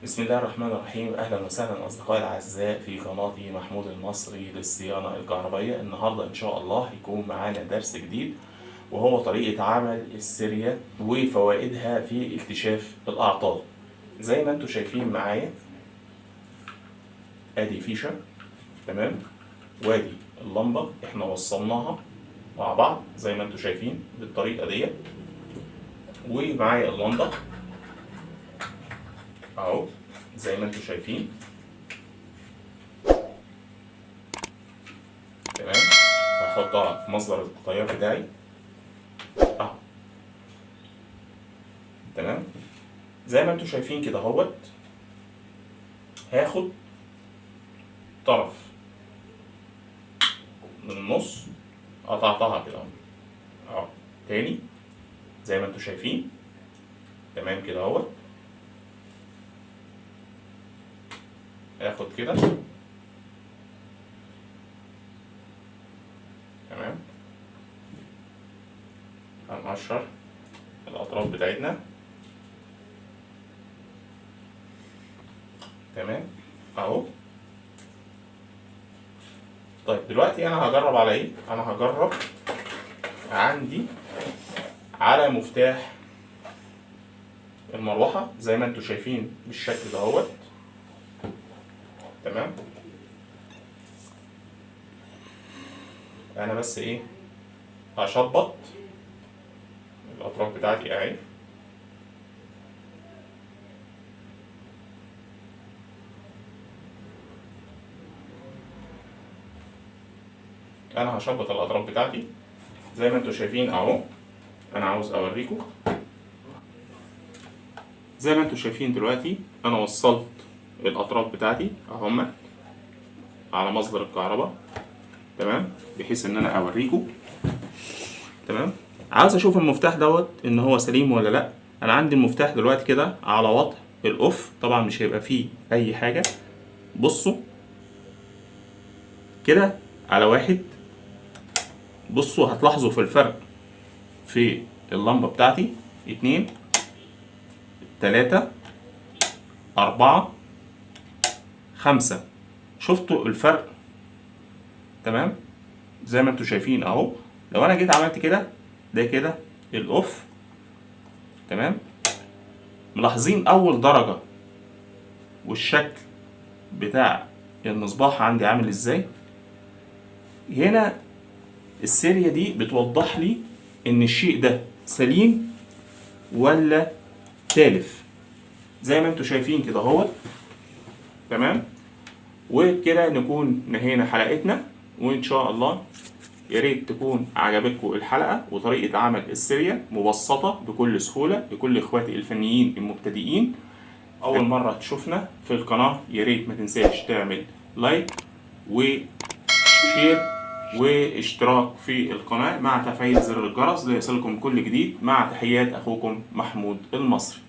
بسم الله الرحمن الرحيم. اهلا وسهلا اصدقائي الاعزاء في قناتي محمود المصري للصيانه الكهربائية. النهارده ان شاء الله هيكون معانا درس جديد، وهو طريقه عمل السيريا وفوائدها في اكتشاف الاعطال. زي ما انتم شايفين معايا ادي فيشه، تمام، وادي اللمبة احنا وصلناها مع بعض زي ما انتم شايفين بالطريقة ديت، ومعايا اللمبة اهو زي ما انتم شايفين، تمام. هحطها في مصدر التيار بتاعي اهو، تمام. زي ما انتم شايفين كده اهوت. هاخد طرف من النص قطعتها كده اهو تاني زي ما انتم شايفين، تمام كده اهوت. اخد كده، تمام. هنقشر الاطراف بتاعتنا، تمام اهو. طيب دلوقتي انا هجرب على ايه؟ انا هجرب عندي على مفتاح المروحة زي ما انتم شايفين بالشكل دهوت، تمام. انا بس ايه، هشبط الاطراف بتاعتي اهي، انا هشبط الاطراف بتاعتي زي ما انتم شايفين اهو. انا عاوز اوريكم زي ما انتم شايفين دلوقتي انا وصلت الاطراف بتاعتي اهم على مصدر الكهرباء، تمام، بحيث ان انا اوريكم، تمام. عاوز اشوف المفتاح دوت ان هو سليم ولا لا. انا عندي المفتاح دلوقتي كده على وضع ال off، طبعا مش هيبقى فيه اي حاجة. بصوا كده على واحد، بصوا هتلاحظوا في الفرق في اللمبة بتاعتي، 2 3 4 5، شفتوا الفرق؟ تمام زي ما انتوا شايفين اهو. لو انا جيت عملت كده، ده كده ال off، تمام. ملاحظين اول درجة والشكل بتاع المصباح عندي عامل ازاي؟ هنا السيريا دي بتوضح لي ان الشيء ده سليم ولا تالف زي ما انتوا شايفين كده اهوت، تمام. وبكده نكون نهينا حلقتنا، وان شاء الله يا ريت تكون عجبتكم الحلقة وطريقه عمل السيريا مبسطة بكل سهولة لكل اخواتي الفنيين المبتدئين. اول مرة تشوفنا في القناة يا ريت ما تنساش تعمل like و share واشتراك في القناة مع تفعيل زر الجرس ليصلكم كل جديد. مع تحيات اخوكم محمود المصري.